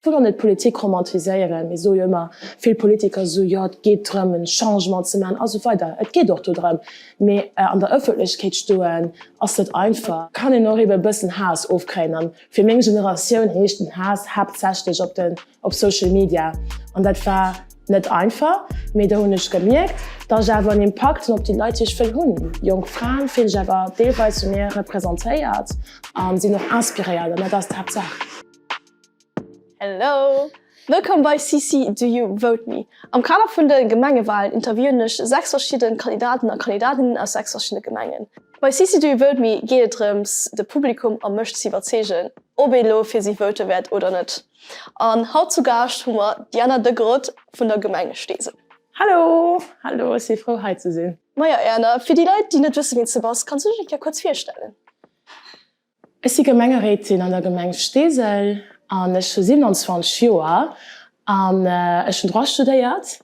Wëll och net d'Politik romantiséieren. Mir soe jo ëmmer, vill Politiker soe jo, et geet drëm en Changement ze maachen a sou weider. Et geet och dodrëm, mee an der Ëffentlechkeet stoen ass net einfach. Kann een och ebe e bëssen Haass ofkréien an fir meng Generatioun heescht den Haass haaptsächlech op den op Social Media an dat war net einfach, mee do hunn ech gemierkt, datt ech awer en Impakt hunn op déi Leit déi ech wëll hunn. Jonk Fraen fillen sech awer deelweis vu mir representéiert a sinn och inspiréiert an dat ass d'Haaptsaach. Hello! Wëllkomm bei CC Do You Vote Me? Am Kader vun de Gemengewalen interviewen ech 6 verschidde Kandidaten a Kandidatinnen aus 6 verschiddene Gemengen. Bei CC Do You Vote Me geet et drëms de Publikum a mech ze iwwerzeegen, ob een elo fir si vote wäert oder net. An haut zu Gaascht hu mer d'Diana Degrott vun der Gemeng Steesel. Hallo! Hallo, ech si frou hei ze sinn. Majo Erna, fir déi Leit déi net wëssen wien s de bass, kanns du dech eng Kéier kuerz virstellen? Ech si Gemengeréitin an der Gemeng Steesel an ech hu 27 Joer an ech hunn Droit studéiert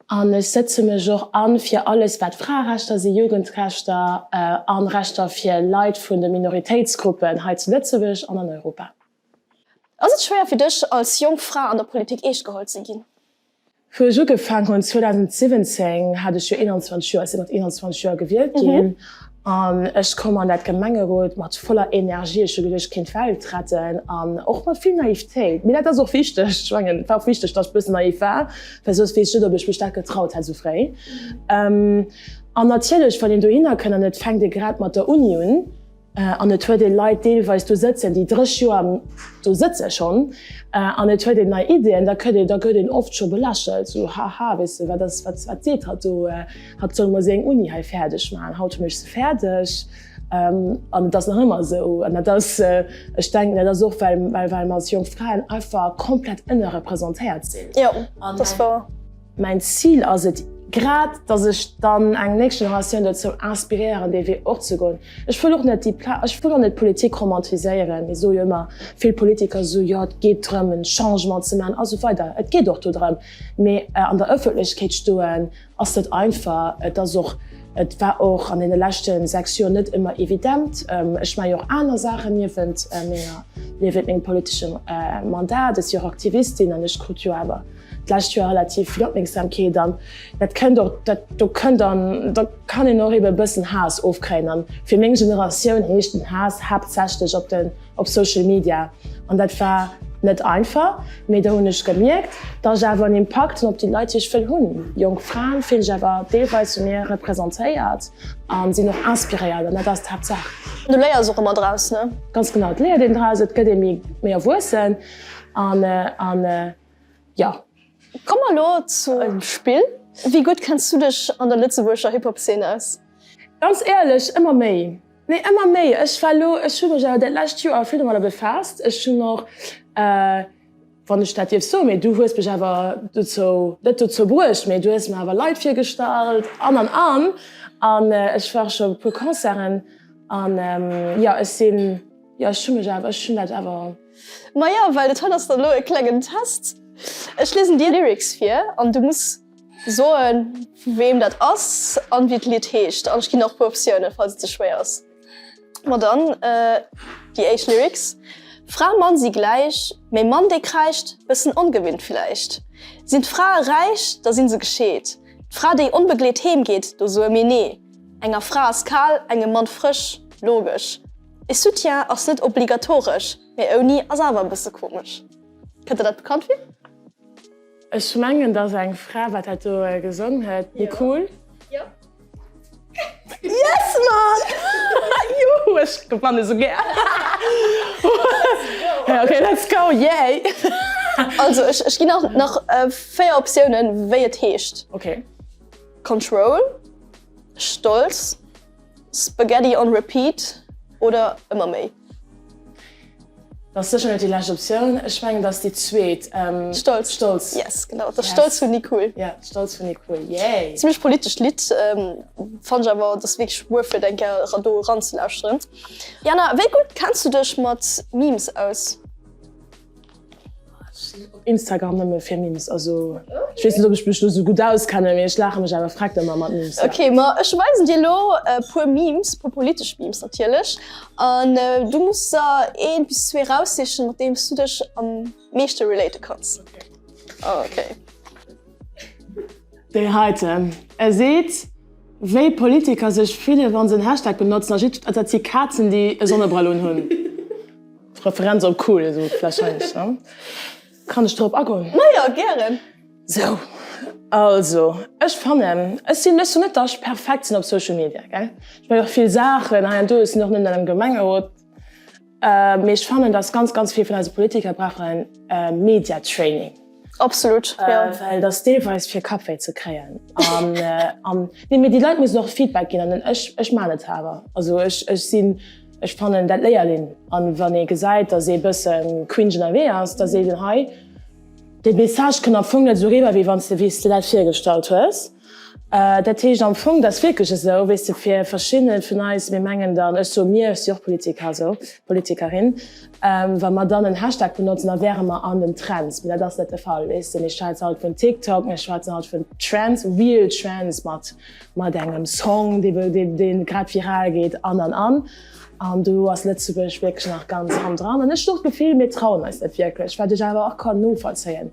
an ech sëtze mech och an fir alles wat Fraerechter si, Jugendrechter an Rechter fir Leit vun de Minoritéitsgruppen hei zu Lëtzebuerg an an Europa. Ass et schwéier fir dech als jonk Fra an der Politik eescht geholl ze ginn? Wou ech ugefaang hunn 2017, hat ech jo 21 Joer, ech si mat 21 Joer gewielt ginn an ech koum an dat Gemengerot mat voller Energie. Ech hu geduecht, ech kéint d'Welt retten an och mat vill Naivetéit. Mee dat ass och wichteg, ech mengen, et war och wichteg, datt ech e bëssen naiv war, well soss weess ech net, ob ech mech dat getraut hätt esou fréi. An natierlech, wann een dohinner kënnt an et fänkt ee grad mat der Uni un, An et huet ee Leit deelweis do sëtzen, déi 30 Joer do sëtze schonn, an et huet een nei Ideeën, da kritt een, da gëtt een oft scho belächelt, sou, haha, weess de, wat ass, wat, wat seet hatt do, hatt soll mol seng Uni hei fäerdeg maachen. Haut hu ech se fäerdeg an et ass nach ëmmer esou. An dat ass, ech denken, dat ass och, well, well, well mer als jonk Fraen einfach komplett ënnerrepresentéiert sinn. Jo, dat ass wouer. Mäin Zil ass et grad, dass ech dann eng nächst Generatioun dozou inspiréieren, dee Wee och ze goen. Ech wëll och net déi Pla, ech wëll och net d'Politik romantiséieren. Mir soe jo ëmmer, vill Politiker soe jo, et geet drëm, en Changement ze maachen a sou weider. Et geet och dodrëm, mee an der Ëffentlechkeet stoen ass net einfach. Et ass och, et war och an deene leschte 6 Joer net ëmmer evident. Ech maache jo och aner Saachen niewent menger, niewent mengem politeschem Mandat. Ech si jo och Aktivistin an ech krut jo awer d'lescht Joer relativ vill Opmierksamkeet an dat kënnt och, dat do kënnt an da kann een och ebe e bëssen Haass ofkréien an fir meng Generatioun heescht den Haass haaptsächlech op den op Social Media an dat war net einfach, mee do hunn ech gemierkt, datt ech awer en Impakt hunn op déi Leit déi ech wëll hunn. Jonk Fraen fillen sech awer deelweis vu mir representéiert an sinn och inspiréiert an dat ass d'Haaptsaach. Du léiers och ëmmer draus, ne? Ganz genau, et léiert een draus, et gëtt ee méi méi erwuessen an an Jo. Komme mer elo zum Spill. Wéi gutt kenns du dech an der lëtzebuergescher Hip-Hop-Szene aus? Ganz éierlech, ëmmer méi. Nee, ëmmer méi. Ech war elo, ech hu mech awer dat lescht Joer vill domadder befaasst. Ech hunn och, wann ech dat dierf soen, mee du hues mech awer dozou, net dozou bruecht, mee du hues mer awer Leit virgestallt an an an. An ech war scho op e puer Concerten an jo, ech sinn. Jo, ech hu mech awer, ech hunn dat awer. Maja, well dat hei ass dann elo e klengen Test. Ech liesen dir Lyrics vir an du muss soen, vu weem dat ass an wéi d'Lidd heescht. An ech ginn och e puer Optiounen, falls et ze schwéier ass. Ma dann déi éischt Lyrics, Fra, Mann si gläich, mee Mann dee kräischt, bëssen ongewinnt villäicht. Sinn d'Frae räich, da sinn se gescheet. D'Fra déi onbegleet heem geet, do soe mir nee. Enger Fra ass kal, engem Mann frësch, logesch. E Soutien ass net obligatoresch, mee ouni ass awer e bësse komesch. Kënnt der dat bekannt vir? Ech mengen dass eng Fra wat dat do gesongen huet. Nicole? Jo. Yes man! Juhu ech gewanne sou gär! Ok let's go yay! Also ech ginn nach nach 4 Optiounen wéi et heescht. Ok. Control, Stolz, Spaghetti on repeat oder ëmmer méi? Dat ass sécher net déi lescht Optioun. Ech mengen, dat ass déi zweet. Stolz. Stolz. Yes, genau. Dat ass Stolz vun Nicool. Ja, Stolz vun Nicool. Yay! Zimmlech politescht Lidd. Fannen ech awer, et ass wierklech worth it, eng Kéier do eranzelauschteren. Jana, wéi gutt kenns du dech mat Memes aus? Ech sinn op Instagram nëmme fir Memes, also. Ech weess net, ob ech mech do sou gutt auskennen, mee ech laache mech awer freck ëmmer mat Memes, ja. Ok, ma ech weisen dir elo e puer Memes, e puer politesch Memes natierlech, an du muss der eent bis zwee raussichen, mat deem s du dech am meeschte relate kanns. Ok. Déi heiten. E seet, wéi Politiker sech fillen, wa se en Hashtag benotzen, a jidd, dat si Kazen, déi e Sonnebrëll unhunn. Referenz op cool, esou warscheinlech, ne? Kann ech drop agoen? Majo, gären! Sou, also ech fannen, ech sinn, ech soen net, datt ech perfekt sinn op Social Media, gell? Ech maache och vill Saachen hei an do, ech sinn och net an engem Gemengerot, mee ech fannen, datt ganz, ganz vill vun eise Politiker brauchen Media-Training. Absolut, jo. Well et ass deelweis fir Kappwéi ze kréien. An, an, nee, mee déi Leit mussen och Feedback ginn an ech, ech maan et awer. Also ech, ech sinn, ech fannen dat léiert een. An wann ee gesäit, datt ee bësse cringe ënnerwee ass, da seet een, hei, dee Message kënnt am Fong net esou eriwwer, wéi wann s de, wéi s de dat virgestallt hues. Dat heescht am Fong, dat ass wierklech esou, weess de, fir verschidde vun eis, mir mengen dann, ech soe mir, ech si och Politiker, esou, Politikerin, wa mer dann en Hashtag benotzen, da wäre mer an den Trends. Mee dat ass net de Fall, weess de. Mir schwätzen haut vun TikTok, mir schwätzen haut vun Trends, real Trends mat, mat engem Song, dee, dee, dee grad viral geet an, an, an. An do ass Lëtzebuerg wierklech nach ganz hannendran. An ech hunn och d'Gefill, mir trauen eis net wierklech, wat ech awer och kann novollzéien.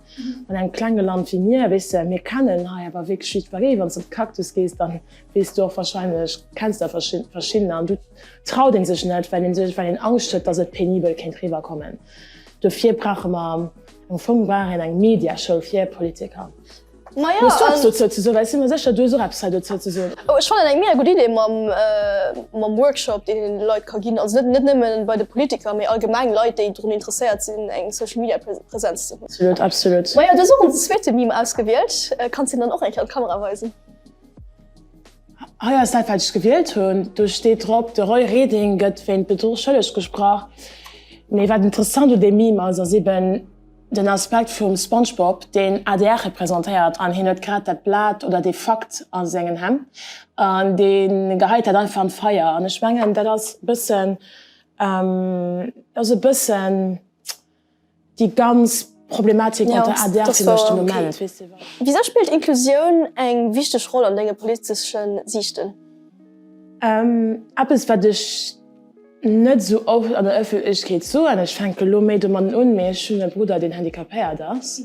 An engem klenge Land wéi mir, weess de, mir kennen hei awer wierklech jiddweree. Wann s de op d'Cactus gees, dann weess du och wahrscheinlech, kenns de verschiddener. An do traut ee sech net, well ee sech, well een Angscht huet, dass et penibel kéint riwwerkommen. Dofir brauche mer, am Fong brauch een eng Mediaschoul fir Politiker. Maja, Hues du eppes dozou ze soen? Well ech si mer sécher, du hues och eppes hei dozou ze soen. Oh, ech fannen eng mega gutt Idee mam, mam Workshop, deen een de Leit ka ginn. Also net, net nëmmen bei de Politiker, mee allgemeng Leit, déi drun interesséiert sinn, eng Social Media Präsenz ze hunn. Absolut, absolut. Maja, du hues och en zweete Meme ausgewielt. Kanns deen dann och eng Kéier an d'Kamera weisen? Hei ass dat, wat ech gewielt hunn. Do steet drop, De Roy Reding gëtt wéint Bedruch schëlleg gesprach. Mee wat interessant un deem Meme ass, ass eben, Den Aspekt vum SpongeBob, deen adr representéiert an hien huet grad dat Blat oder dee Fakt a sengen Hänn an dee geheit dat einfach an d'Feier an ech mengen dat ass e bëssen, dat ass e bëssen déi ganz Problematik mat der adr fir mech de Moment, weess de. Wisou spillt Inklusioun eng wichteg Roll an denge politeschen Siichten? Eppes wat ech Net esou oft an der Ëffentlechkeet soen, ech fänke lo méi domadden un, mee ech hunn e Brudder, deen handicapéiert ass.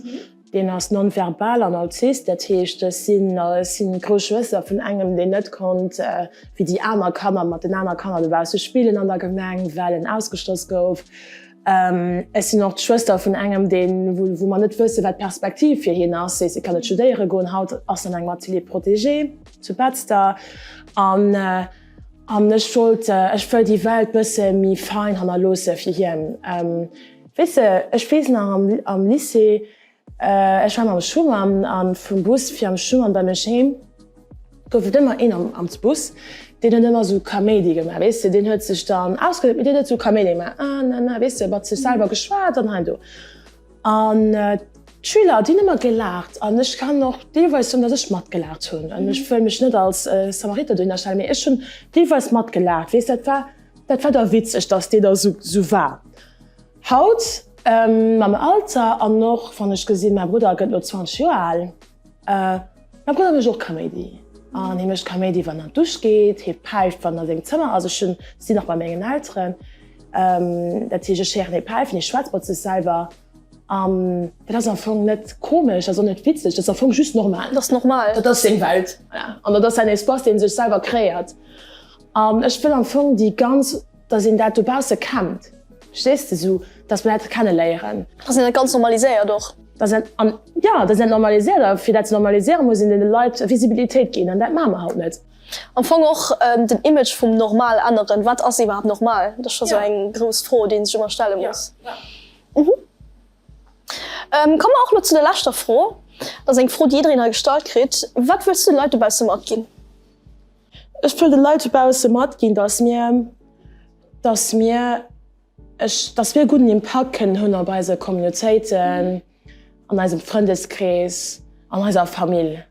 Deen ass non-verbal an Autist. Dat heescht, ech sinn, ech sinn d'grouss Schwëster vun engem, deen net konnt wéi déi aner Kanner mat den aner Kanner dobausse spillen an der Gemeng, well en ausgeschloss gouf. Ech sinn och d'Schwëster vun engem, deen, wou, wou mer net wëssen, wat d'Perspektiv fir hien ass. Sees, e kann net studéiere goen. Haut ass en an engem Atelier protégé zu Betzder an, An ech wollt, ech wëll déi Welt bësse méi fein hannerloosse fir hien. Weess de, ech weess nach am, am Lycée, ech war mam Schumann an vum Bus fir am Schumann bei mech heem, gouf et ëmmer een am, am Bus, deen huet ëmmer esou Kaméidi gemaach, weess de, deen huet sech dann ausgedréckt, mee deen huet esou Kaméidi gemaach, ah na na, weess de, mat sech selwer geschwat an hei an do. An d'Schüler, déi hunn ëmmer gelaacht. An ech kann och deelweis soen, datt ech matgelaacht hunn. An ech wëll mech net als Samariter dohinner stellen, mee ech hunn deelweis matgelaacht. Weess, dat war, dat war da witzeg, datt dee da sou war. Haut, mam Alter an och wann ech gesinn, mäi Brudder gëtt elo 20 Joer al, Mäi Brudder mécht och Kaméidi. An hie mécht Kaméidi, wann en an d'Dusch geet, hie päift, wann en a sengem Zëmmer ass. Ech hunn, sinn nach bei mengen Elteren, dat heescht, ech héieren hie päifen, hie schwätzt mat sech selwer. An dat ass am Fong net komesch, dat ass och net witzeg, dat ass am Fong just normal. Dat ass normal. Dat ass seng Welt, voilà. An dat ass säin Espace, deen e sech selwer kreéiert. An ech wëll am Fong déi ganz. Dass een dat dobausse kennt, verstees de, sou dass mer dat kenneléieren. Dass een dat ganz normaliséiert och. Dass een, an jo, dass een dat normaliséiert. A fir dat ze normaliséieren, muss een deene Leit Visibilitéit ginn, an dat maache mer haut net. Am Fong och den Image vum normal änneren. Wat ass iwwerhaapt normal? Dat ass scho sou eng grouss Fro, déi een sech ëmmer stelle muss. Komme mer och elo zu der leschter Fro. Dat ass eng Fro, déi jiddereen hei gestallt kritt. Wat wëlls du de Leit dobausse matginn? Ech wëll de Leit dobausse matginn, dass mir, dass mir, ech, dass mir e gudden Impakt kënnen hunn op eise Communautéiten, an eisem Frëndeskrees, an eiser Famill.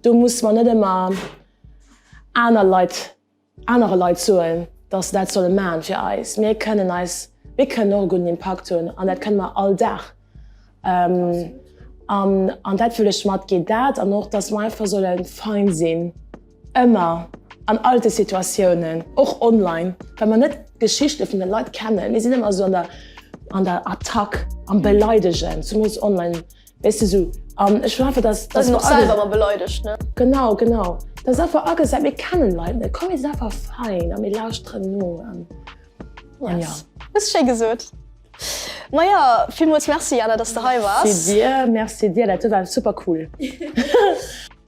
Do musse mer net ëmmer aner Leit, anere Leit soen, dass se dat solle maachen fir eis. Mir kënnen eis, mir kënnen och e gudden Impakt hunn an dat kënne mer all Dag. An, an dat wëll ech matginn, dat an och, dass mer einfach solle fein sinn, ëmmer, an all de Situatiounen, och online, well mer net d'Geschichte vun de Leit kennen. Mir sinn ëmmer esou an der, an der Attack, am Beleidegen, zumools online, weess de esou. An ech wëll einfach, dass, dass mer all. Selwer ëmmer beleidegt, ne? Genau, genau. Dass einfach agesat, mir kennen Leit net, komm mir sinn einfach fein a mir lauschteren no an. Yes. Hues schéi gesot. Maja, villmools Merci Jana, dass de hei waars. Merci dir, merci dir, dat war super cool.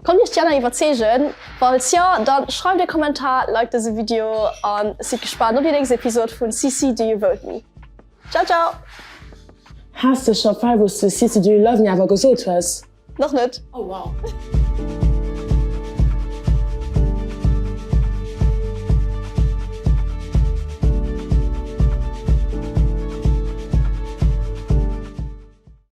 Konnt iech d'Jana iwwerzeegen? Falls jo, dann schreift e Kommentar, liked dëse Video an sidd gespaant op déi nächst Episode vun CC Do You Vote Me? Ciao ciao! Has de scho Fäll wous de CC Do You Love Me awer gesot hues? Nach net. Oh wow.